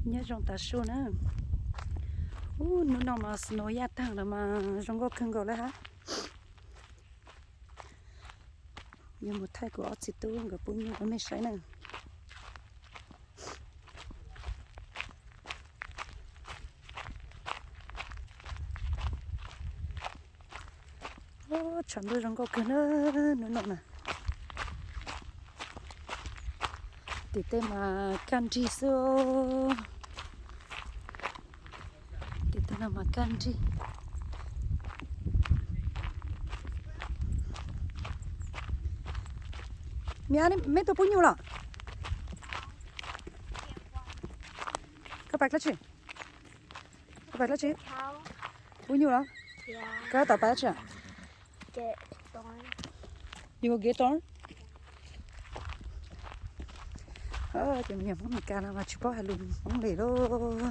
Nyob zoo tav su na. Ub, hnub no mas snow yaj tag los mas zoo nkauj kawg nkaus lawm hab. Yuav mus thaij kuv ob txiv tub nkawd pub nyuj rau nej saib na. Tshav ntuj zoo nkauj kawg na, hnub no na. Tim tej mas kaj nrig xwb. Tim tej no mas kaj nrig. Mia, meb tuaj pub nyuj los? Koj pais dlaab tsi? Koj pais dlaab tsi? Pub nyuj los? Koj tab tom pais dlaab tsi? Yuav ua kev tod. Ces me nyuam Hmoob Meskas no mas tsis paub hais lus Hmoob li lauj.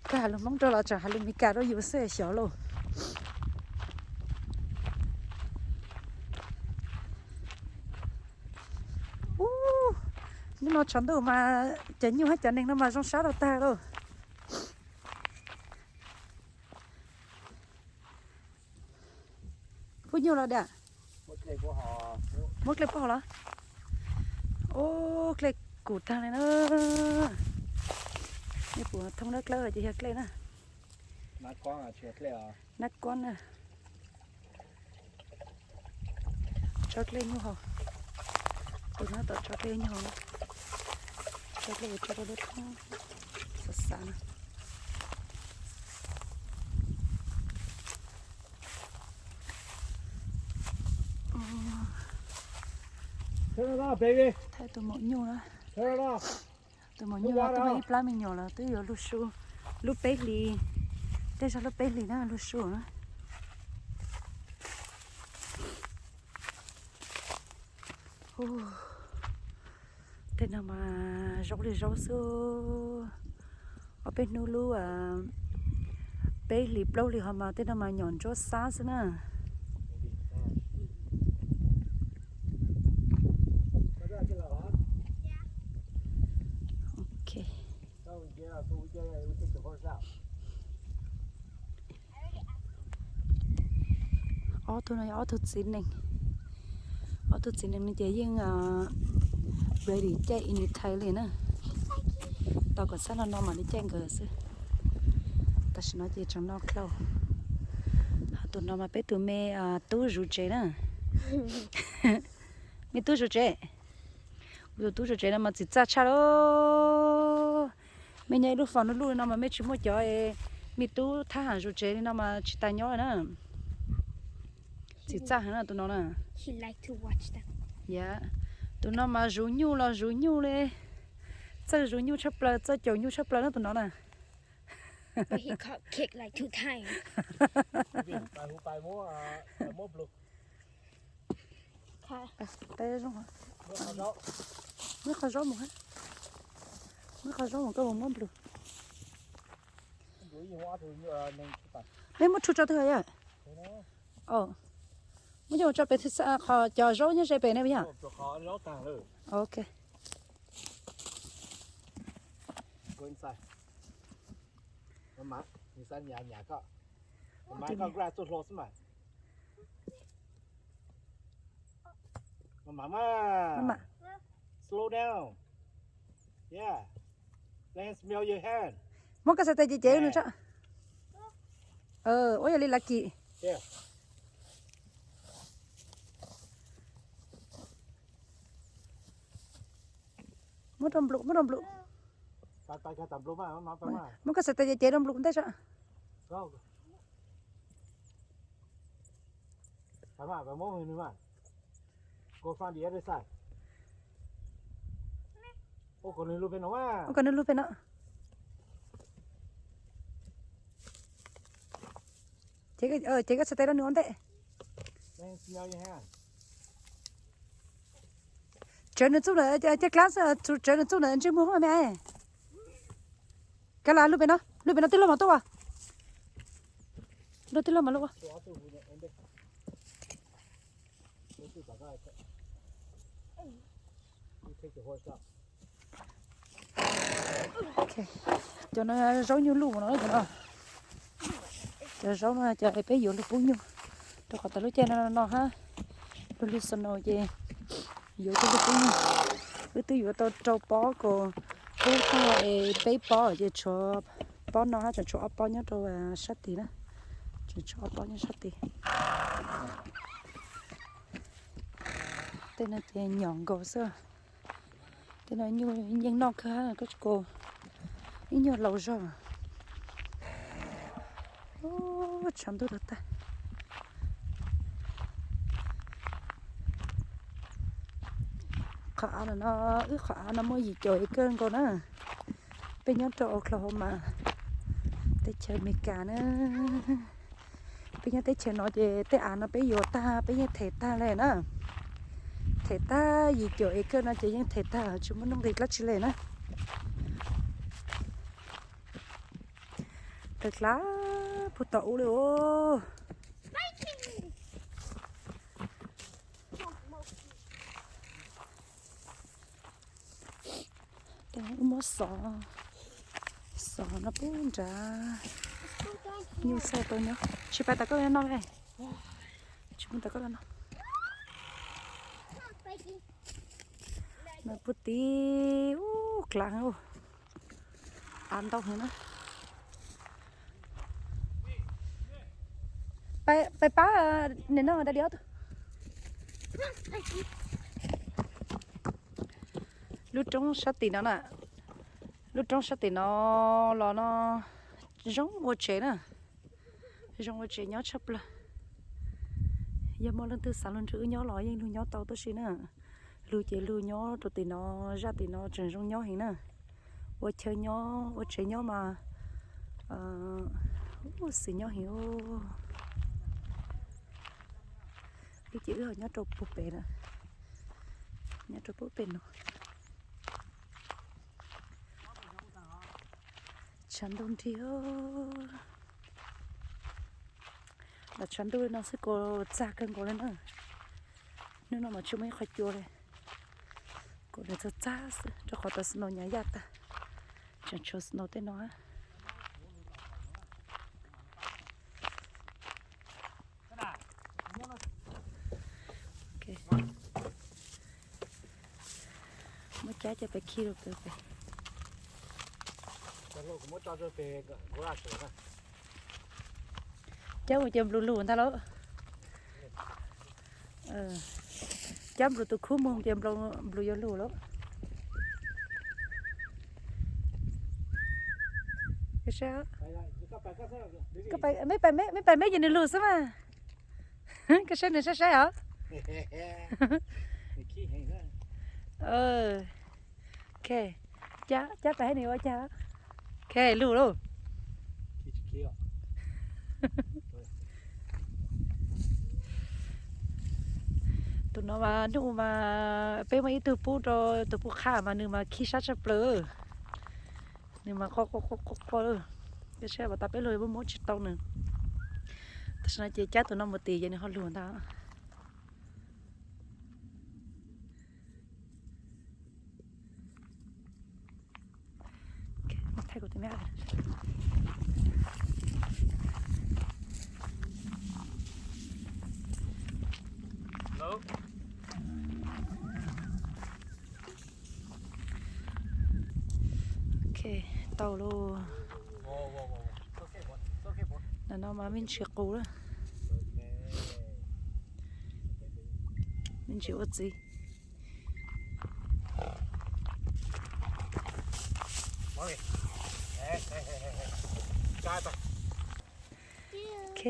Koj hais lus Hmoob rau los tseem hais lus Meskas rau yus xwb xyov lauj. Ub, hnub no tshav ntuj mas cov nyuj hab cov neeg no mas zoo sab rau tag lauj. Pub nyuj los diam? Muab dlej pub hauv los? Ub, dlej kuv tag li na. Nej puas thoob dawb dawb ces yog dlej na. Nab kuab na. Tso dlej nyuj haus. Tus no tab tom tso dlej nyuj haus. Tso dlej tso rau lub thoob xav xav na. Thaij tus maum nyuj na. Tus maum nyuj no twb muaj ib plab me nyuam los twb yuav lug su lub peb hlis, tej zag lub peb hlis na lug su na. Tej no mas zaub li zaub xwb. Ob peb hnub lub peb hlis plaub hlis ho mas tej no mas nyom ntsuab xab xwb na. Ok. Ob tug no yog ob tug txiv neej. Ob tug txiv neej no ces yeej ready caij anytime li na. Tos kom xab no no mam li caij nkawd xwb. Tam sim no ces tseem no close. Tus no mas peb tus me tub zuv tsev na. Me tub zuv tsev. Kuv tus tub zuv tsev no mas txim txaj tshaj lauj. Mej nyob ib lub fom lub lub li no mas mej tsis muaj cov me tub thab ham zuv tsev li no mas tsis tas nyob na. Txim txaj heev na tus no na. Tus no mas zuv nyuj los zuv nyuj li. Txawj zuv nyuj tshaj plaws, txawj caum nyuj tshaj plaws na tus no na. Muab qhov zaub mus, muab qhov zaub mus koj mus muab nplus. Mej muab rhu tso twg yom? Muab coj mus tso pem, qhov cov zaub nyob ze pem ne yom? Ok. Slow down. Yeah. Let him smell your hand. Muab koj xav tes cev cev nws tso. Ua yog li lav kim. Muab rau nplus, muab rau nplus. Muab koj xav tes cev cev rau nplus ntej tso. Ua kom nws lug pem no. Cev koj xav tes rau nws ua ntej. Tsawv nws txuj na, caj glass, tsawv nws txuj na ntsej muag me. Kav las lug pem no, lug pem no tij laug mam tuaj ua. Lug tij laug mam lug ua. Ok. Cov no zaub nyuj luj no, cov no. Cov zaub no ces peb yuav lug pub nyuj, rau qhov tas lub caij no no hab, lug lug snow ces yuav coj lug pub nyuj. Wb twb yuav tau rau pob kaus pub tag es peb pob ces tshuav pob no hab tseem tshuav ob pob nyob rau sab tid na. Tseem tshuav ob pob nyob sab tid. Tej no ces nyom nkaus xwb. Tej no nyuj yeej noj kawg hab, koj tsis kaus ib nyuag laus zog. Tshav ntuj tag tag. Qhov av no, wb qhov av no muaj yim caum acre nkaus na. Peb nyob rau Oklahoma, teb chaws Amelikas na. Peb nyob teb chaws no ces tej av no peb yuav tag peb yeej them tag le na. Them tag yim caum acre no ces yeej them tag tsis muaj nuj nqis dlaab tsi le na. Tawm dlaab puag tom ub le os. Wb muab xov, xov no pub nrad. Nyuj txhaj tau nyob, tsis pais tom koj no le. Tsis pub tom koj no. No puag tid ub, dlaab ub, av ntau heev na. Pais pab niam no da di ob tug. Lub roob sab tim no na, lub roob sab tim no los no zoo ua tsev na, zoo ua tsev nyob tshaj plaws. Yog muaj leej twg xav lug nrug wb nyob los yeej lug nyob tau tib si na. Lug ces lug nyob rau tim no, zaj tim no tseem zoo nyob heev na. Ua chaw nyob ua tsev nyob mas, ua xwm nyob heev. Wb ces wb ho nyob rau puag pem na, nyob rau puag pem no. Tshav ntuj nrig, los tshav ntuj no xwb kuj txag kawg nkaus le na. Hnub no mas tsis muaj ib qho cua le, kuj nws txag txag xwb rau qhov tas snow nyaav yaj tag, tseem tshuav snow tej no. Muab cab coj pem khi rau pem pem. Cab mus ces nplus lug ntag lauj. Cab nplus tus khub moog ces nplus yuav lug lauj. Meb pais meb ces nws lug xwb mas. Koj saib nws saib saib os. Ok, cab pais hab nws ua cas. Ok, lug lauj. Tus no mas nub mas peb muaj ib tug pub rau tus pub qhab mas nws mas khi sab tshaj plaws. Nws mas qo qo qo qo qo. Koj saib, tas peb lug muab muab tsis tau nws. Tam sim no ces cab tus no mus tim ces nws ho lug ntag. Ok, tau lauj. Ntawm no mas me ntsis qus lawm. Me ntsis ua txiv. Ok,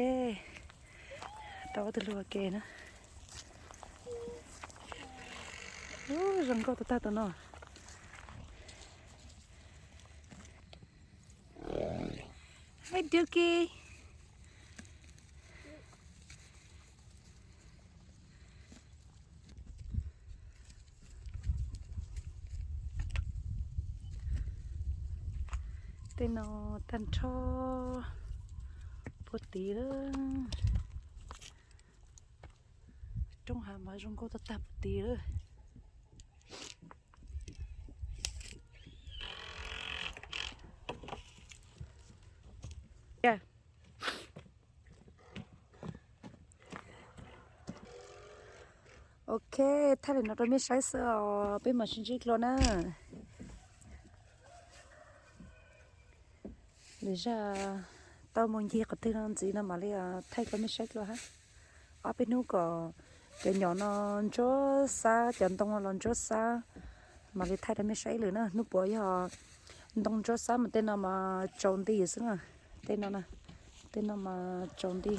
tau ob tug lug ua ke na. Ub, zoo nkauj tag tag tus no. Hi Dookie. Tej no tag nrho puag tid lawm. Roob hav mas zoo nkauj tag tag puag tid lawm. Ok, thaij li no rau mej saib xwb os, peb mam sib ntsib dlua na. Lwm zaj tau mus ncig qhov twg no ntxiv no mam li thaij rau mej saib dlua hab. Ob peb hnub kom cov nyom no ntsuab xab, cov ntoo no los ntsuab xab, mam li thaij rau mej saib ib lwm na. Hnub puav yog ntoo ntsuab xab mas tej no mas tsaus nti xwb na. Tej no, tej no mas tsaus nti.